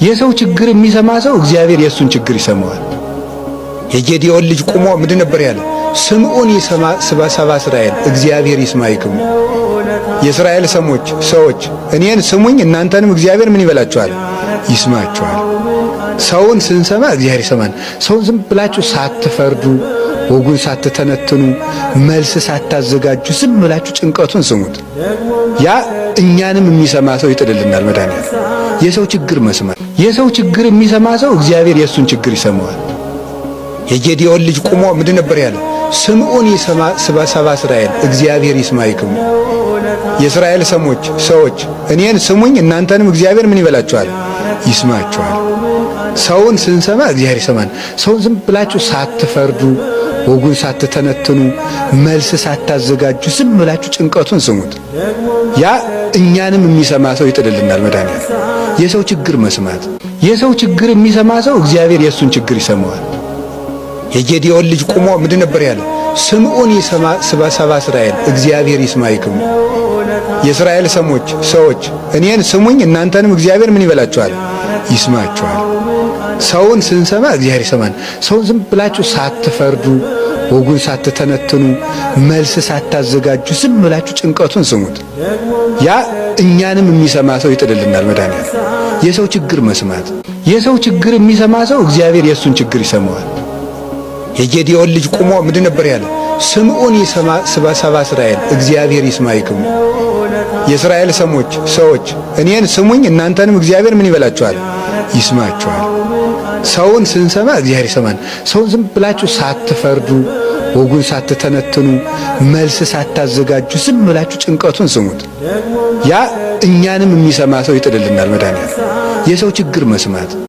የሰው ችግር የሚሰማ ሰው እግዚአብሔር የእሱን ችግር ይሰማዋል። የጌዲዮን ልጅ ቁሞ ምንድን ነበር ያለ? ስምዖን ሰባ እስራኤል እግዚአብሔር ይስማዕክሙ። የእስራኤል ሰሞች ሰዎች እኔን ስሙኝ፣ እናንተንም እግዚአብሔር ምን ይበላችኋል? ይስማችኋል። ሰውን ስንሰማ እግዚአብሔር ይሰማል። ሰውን ዝም ብላችሁ ሳትፈርዱ፣ ወጉን ሳትተነትኑ፣ መልስ ሳታዘጋጁ ዝም ብላችሁ ጭንቀቱን ስሙት። ያ እኛንም የሚሰማ ሰው ይጥልልናል መድኃኒዓለም። የሰው ችግር መስማት፣ የሰው ችግር የሚሰማ ሰው እግዚአብሔር የእሱን ችግር ይሰማዋል። የጌዲዮን ልጅ ቁሞ ምንድን ነበር ያለ? ስምዖን ሰባ እስራኤል እግዚአብሔር ይስማዕክሙ። የእስራኤል ሰሞች ሰዎች እኔን ስሙኝ፣ እናንተንም እግዚአብሔር ምን ይበላችኋል? ይስማችኋል። ሰውን ስንሰማ እግዚአብሔር ይሰማል። ሰውን ዝም ብላችሁ ሳትፈርዱ፣ ወጉን ሳትተነትኑ፣ መልስ ሳታዘጋጁ ዝም ብላችሁ ጭንቀቱን ስሙት። ያ እኛንም የሚሰማ ሰው ይጥልልናል መድኃኒዓለም። የሰው ችግር መስማት፣ የሰው ችግር የሚሰማ ሰው እግዚአብሔር የእሱን ችግር ይሰማዋል። የጌዲዮን ልጅ ቁሞ ምንድን ነበር ያለ? ስምዖን ሰባ እስራኤል እግዚአብሔር ይስማዕክሙ። የእስራኤል ሰሞች ሰዎች እኔን ስሙኝ፣ እናንተንም እግዚአብሔር ምን ይበላችኋል? ይስማችኋል። ሰውን ስንሰማ እግዚአብሔር ይሰማል። ሰውን ዝም ብላችሁ ሳትፈርዱ፣ ወጉን ሳትተነትኑ፣ መልስ ሳታዘጋጁ ዝም ብላችሁ ጭንቀቱን ስሙት። ያ እኛንም የሚሰማ ሰው ይጥልልናል መድኃኒዓለም። የሰው ችግር መስማት፣ የሰው ችግር የሚሰማ ሰው እግዚአብሔር የእሱን ችግር ይሰማዋል። የጌዲዮን ልጅ ቁሞ ምንድን ነበር ያለ? ስምዖን ሰባ እስራኤል እግዚአብሔር ይስማዕክሙ። የእስራኤል ሰሞች ሰዎች እኔን ስሙኝ፣ እናንተንም እግዚአብሔር ምን ይበላችኋል? ይስማችኋል። ሰውን ስንሰማ እግዚአብሔር ይሰማል። ሰውን ዝም ብላችሁ ሳትፈርዱ፣ ወጉን ሳትተነትኑ፣ መልስ ሳታዘጋጁ ዝም ብላችሁ ጭንቀቱን ስሙት። ያ እኛንም የሚሰማ ሰው ይጥልልናል መድኃኒዓለም። የሰው ችግር መስማት